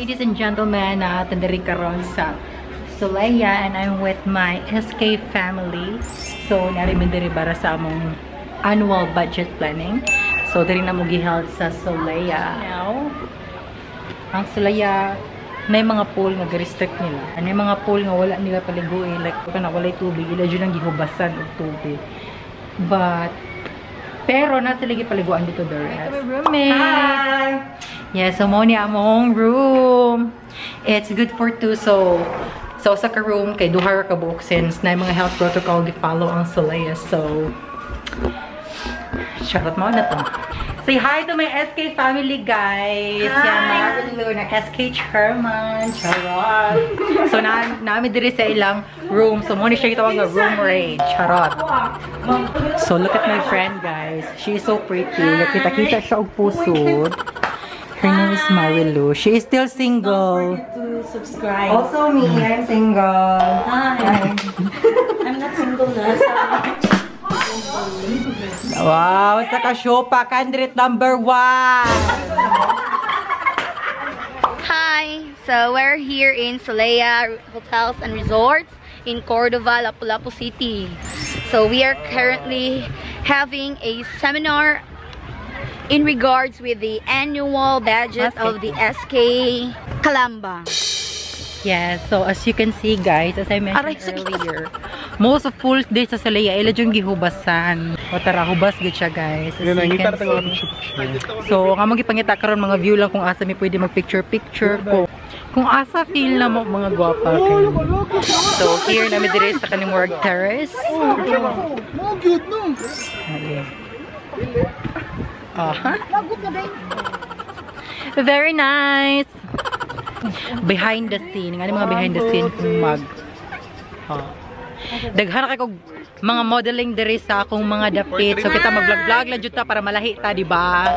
Ladies and gentlemen, naa diri karon sa Solea and I'm with my SK family. So, naa mi diri para sa among annual budget planning. So, diri na mo giheld sa Solea. Now, ang Solea may mga pool nga gi-restrict nila. Ano yung mga pool nga wala nila paliguin, like kana walay tubig, ila jud ang gihubasan og tubig. But pero naa sila gipaliguan dito the rest. My roommate. Hi. Yeah, so mao ni among room. It's good for two, so sa ka room kay duha ra ka buok since na mga health protocol gi-follow ang Solea. So charot mo na to. Say hi to my SK family, guys. Hi. Yan, na SK chairman. Charot. So, naa mi diri sa ilang room. So, mao ni siya gitawag nga room raid. Charot. So, look at my friend, guys. She is so pretty. Nakita-kita siya og pusod. Her name is Marilu. She is still single. Don't forget to subscribe. Also me, I'm single. Hi. I'm not single na. Wow, sa kasyopa, candidate number 1. Hi, so we're here in Solea Hotels and Resorts in Cordova, Lapu-Lapu City. So we are currently having a seminar in regards with the annual budget of the SK Calamba. Yeah, so as you can see, guys, as I mentioned earlier, most of pools diri sa Solea, ila yung gihubasan. O tara, hubas gid siya, guys. As you can see. So, ang among gipangita karon mga view lang kung asa mi pwede mag-picture-picture ko. Kung asa feel na mo mga gwapa kayo. So, here naa mi diri sa kaning work terrace. Mo cute no. Aha. Very nice. Behind the scene. Nga mga behind the scene kung mag. Oh. Daghan kay kog mga modeling diri sa akong mga dapit. So kita mag-vlog-vlog lang jud ta para malahi ta, di ba?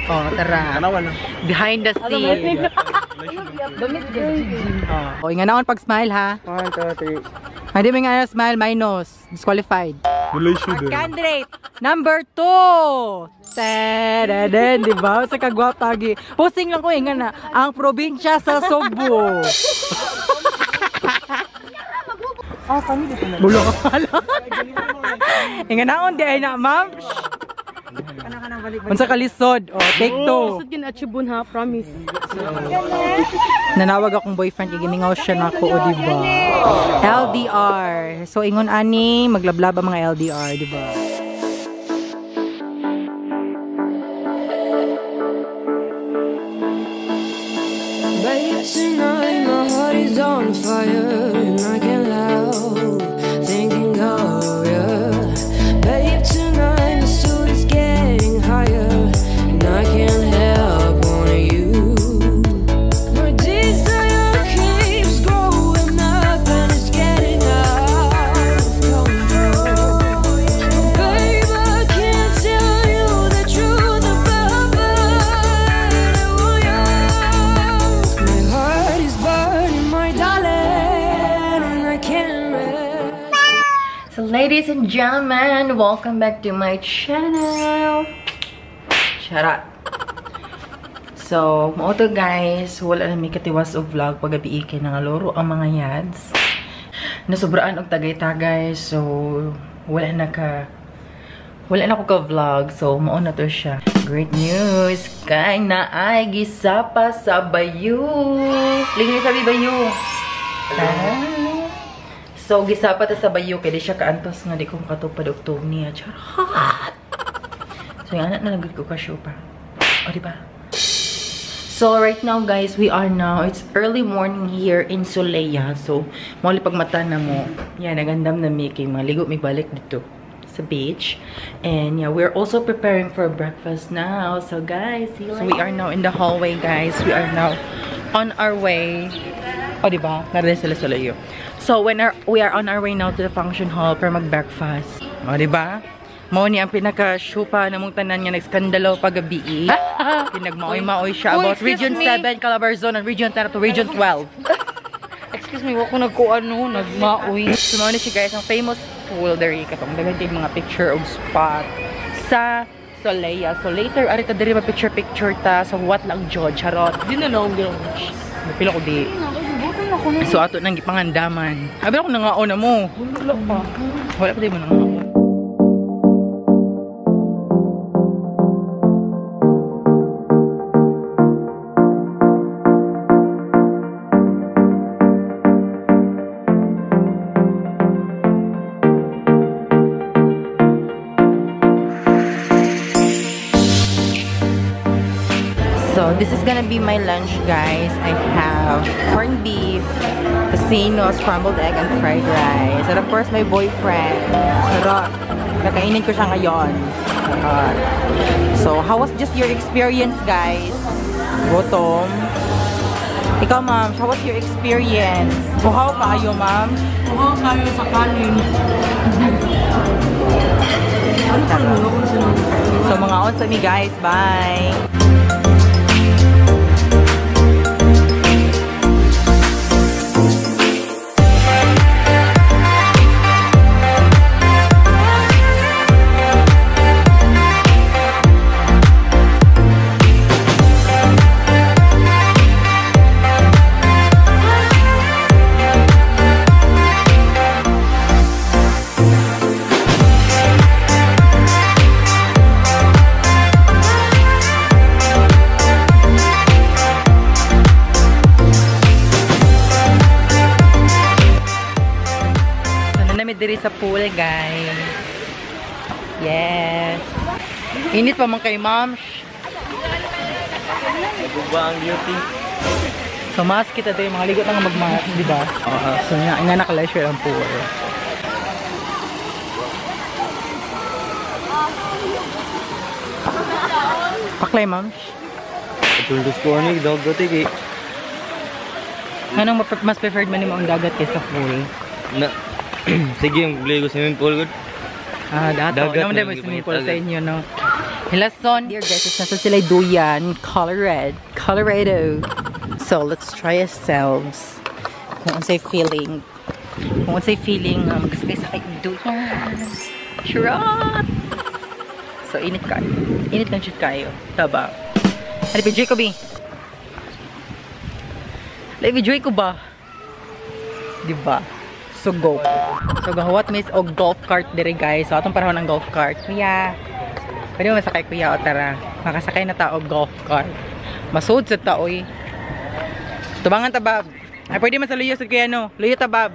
Oh, tara. Behind the scene. Oh, inganaon pag smile ha. 1 2 3. Hindi mo nga smile minus disqualified. Candidate number 2. Tadadad, di ba? Sa kagwapagi. Posting lang ko eh, nga na. Ang probinsya sa Sugbo. Bulo ka pala. Inganaon di ay na, ma'am. Unsa kalisod? Oh, take 2. Lisod gin achibon ha, promise. Nanawag akong boyfriend kay gimingaw siya nako, o di ba? LDR. So ingon ani maglablab ang mga LDR, di ba? Babe, tonight my heart is on fire and I can't help thinking of you. Babe, tonight my suit is getting higher and I can't help wanting you. My desire keeps growing up and it's getting out of control. Babe, I can't tell you the truth about you. My heart is burning, my darling, and I can't rest. So ladies and gentlemen, welcome back to my channel. Charot. So, mao to guys, wala na mi katiwas og vlog pagabi kay nangaloro ang mga yads. Nasobraan og tagay-tagay, so wala na ko ka vlog. So, mao na to siya. Great news kay naay gisapa sa bayu. Lingin sabi bayu. Ah. So, gisapa ta sa bayu kay di siya kaantos nga di ko makatupad og tuog niya. Charot. So, yung anak na lang gud ko ka show pa. O, di ba? So, right now, guys, we are now, it's early morning here in Solea. So, mali pagmata na mo. Yan, nagandam na mi kay maligo mi balik dito sa beach. And yeah, we're also preparing for breakfast now. So, guys, see you later. So, we are now in the hallway, guys. We are now on our way. O, di ba? Narinig sila sa layo. So, we are on our way now to the function hall para mag-breakfast. O, di ba? Mao ni ang pinaka-shupa na mong tanan nga nagskandalo pagabi. Pinagmaoy-maoy siya about Region 7, Calabarzon, and Region 10 to Region 12. Excuse me, wako nagkuano, nagmaoy. So, mao ni siya guys, ang famous pool diri katong daghan kay mga picture og spot sa Solea. So later, arita diri ma picture picture ta. So what lang jud, charot. Di na lang gano'n. Pila ko di. So ato nang gipangandaman. Abi ako nangaon na mo. Wala pa. Wala pa di mo nangaon. So, this is gonna be my lunch, guys. I have corned beef, tocino, scrambled egg, and fried rice. And of course, my boyfriend. Charot. Kakainin ko siya ngayon. Charot. So, how was just your experience, guys? Gutom. Ikaw, ma'am, how was your experience? Buhaw kayo, ma'am? Buhaw kayo sa kanin. So, mga on sa me, guys. Bye! Diri sa pool, guys. Yes. Init pa man kay ma'am. Naguba ang beauty. So, mask kita diri. Mga ligot na nga mag-mask, di ba? So, nga naka-leisure ang pool. Paklay, ma'am. Tuldos ko ni dagat eh. Anong mas preferred man nimo ang dagat kaysa pool? Na sige, yung ko swimming pool good. Ah, dato. Dagat naman na dahil swimming pool tagad. Sa inyo, no? Hilason. Dear guys, it's nasa sila Duyan, Colorado. Colorado. So, let's try ourselves. Kung unsay feeling. Kung unsay feeling, magsakay-sakay Duyan. Charot! So, init kayo. Init lang siya kayo. Taba. Ano, video ko, B? Like, video ko ba? Diba? So, go. So, gahawat miss og golf cart dire, guys. So, atong panahon ng golf cart. Kuya, pwede mo masakay, kuya? O, tara. Makasakay na ta og golf cart. Masud sa ta, oy. Tubangan ta, bab. Ay, pwede man sa luyo sa kuya, no? Luyo ta, bab.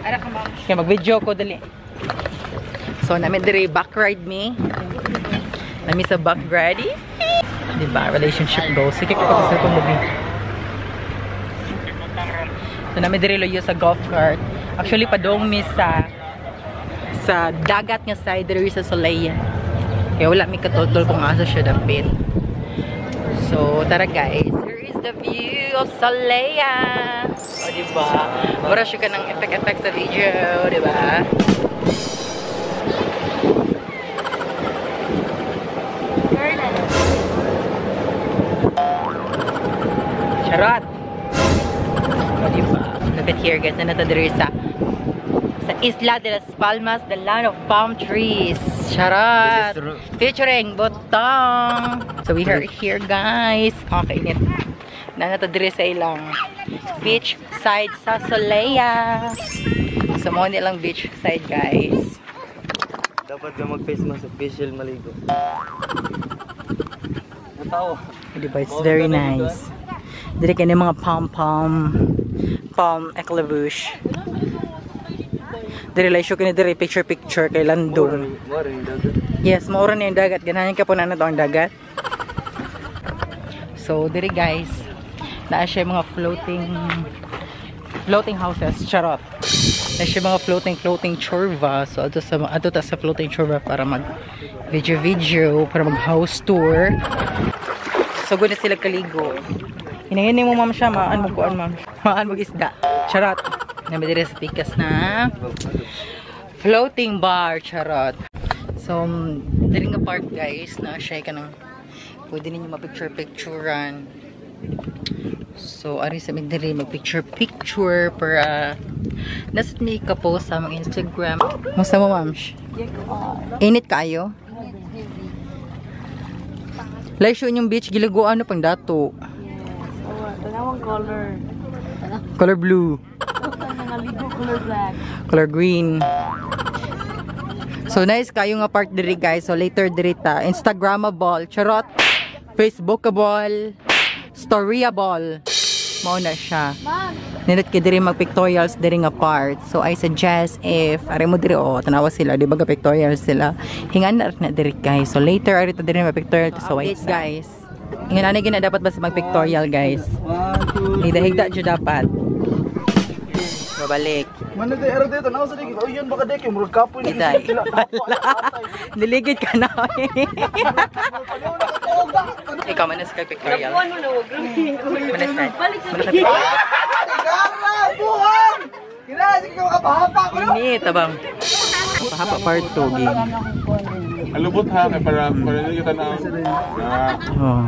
Ara ka, ma'am. Kaya mag-video ko, dali. So, namin dire, back ride me. Nami sa back ready. Diba? Relationship goals. Sige, kapag sa cellphone mo. So, namin dire luyo sa golf cart. Actually, padong mi sa dagat nga side diri sa Solea. Kaya wala mi katultol kung asa siya dapit. So, tara guys. Here is the view of Solea. O, diba? Mura siya ka ng effect-effect sa video, diba? Charot! O, diba? Look at here, guys. Nandito diri sa Isla de las Palmas, the land of palm trees. Charot! Featuring Botong! So we are here, guys. Okay, init. Nandito diri sa ilang beach side sa Solea. So, mo nilang beach side, guys. Dapat ka mag-face mask official maligo. Natawa. Diba? It's very nice. Diri kini mga palm eclabush. Diri lang siya kini diri picture picture kay landong. Yes, maura na yung dagat. Ganahan ka po na to ang dagat. So diri guys, naa siya mga floating houses, charot. Naa siya mga floating chorva. So adto ta sa floating chorva para mag video para mag house tour. So good na sila kaligo. Hinahini mo ma'am siya, maan mo kuan ma'am. Maan mo isda. Charot. Nami diri sa pikas na floating bar, charot. So diri nga park guys, na siya ka nang pwede ninyo ma-picture-picturean. So ari sa mi diri mag-picture-picture para nasa ni ka post sa among Instagram. Musta mo ma'am? Init kayo? Like show inyong beach giliguan no pang dato. Yes. Oh, tanawang color. Color blue. Nangaligo color black. Color green. So nice kayo nga part diri guys. So later diri ta Instagramable, charot, Facebookable, Storyable. Mao na siya. Nindot kay diri mag pictorials diri nga part. So I suggest if ari mo diri oh, tanawa sila di ba ga pictorials sila. Hingan na na diri guys. So later ari ta diri mag pictorial to sa white guys. Ingan ani gina dapat basta mag pictorial guys. 1, 2, Higda-higda jud dapat. Babalik. Mano de era dito, tanaw sa dikit. Oh, yun baka dikit, murag kapoy na Iday. sila. Niligid ka na. Ikaw man sa pictorial. Manas na. Manas na. Gara, buhang! Kira, sige ka makapahapa ko. Ini tabang. Pahapa part 2 game. Alubot ha, kay para para hindi kita na. Ah, Oh.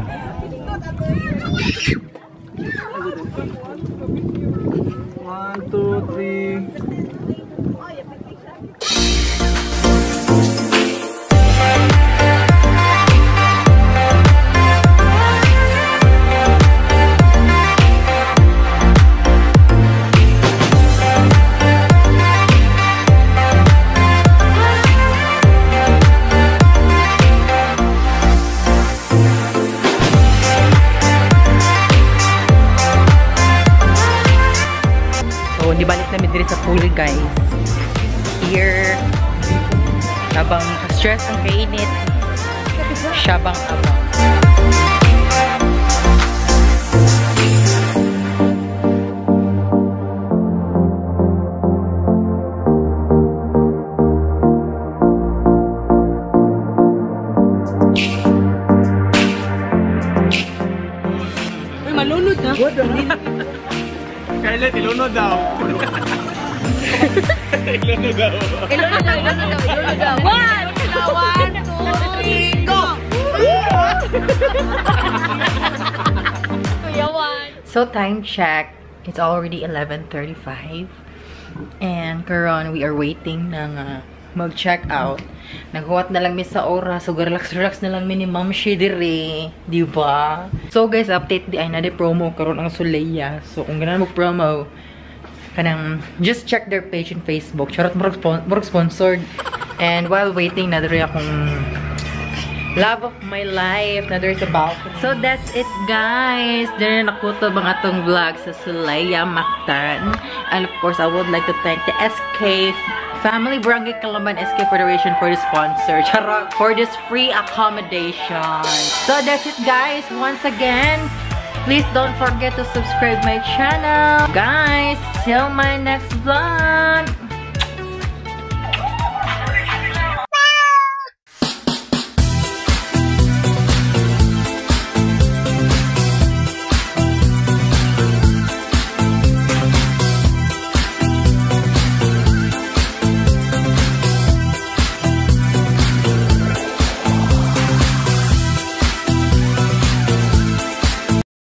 One, two, three. So, nibalik namin diri sa pool, guys. Here, habang stress ang kainit, siyabang abang. Uy, malunod na. Scarlett, ilunod daw. Ilunod daw. Ilunod daw, ilunod daw, ilunod daw. 1, 1, 2, 3, go! Kuya, 1. So time check, it's already 11:35. And karon we are waiting na mag-check out. Naghuwat na lang mi sa oras. So relax-relax na lang mi ni Ma'am Shi diri, di ba? So guys, update di ay na di promo karon ang Solea. So kung ganahan mo promo, kanang just check their page in Facebook. Charot murag sponsored. And while waiting na diri akong love of my life na there's a balcony. So that's it guys. There nakutob ang atong vlog sa Solea Mactan. And of course, I would like to thank the SK Family Barangay Kalaman SK Federation for the sponsor. Charot! For this free accommodation. So that's it guys. Once again, please don't forget to subscribe my channel. Guys, till my next vlog.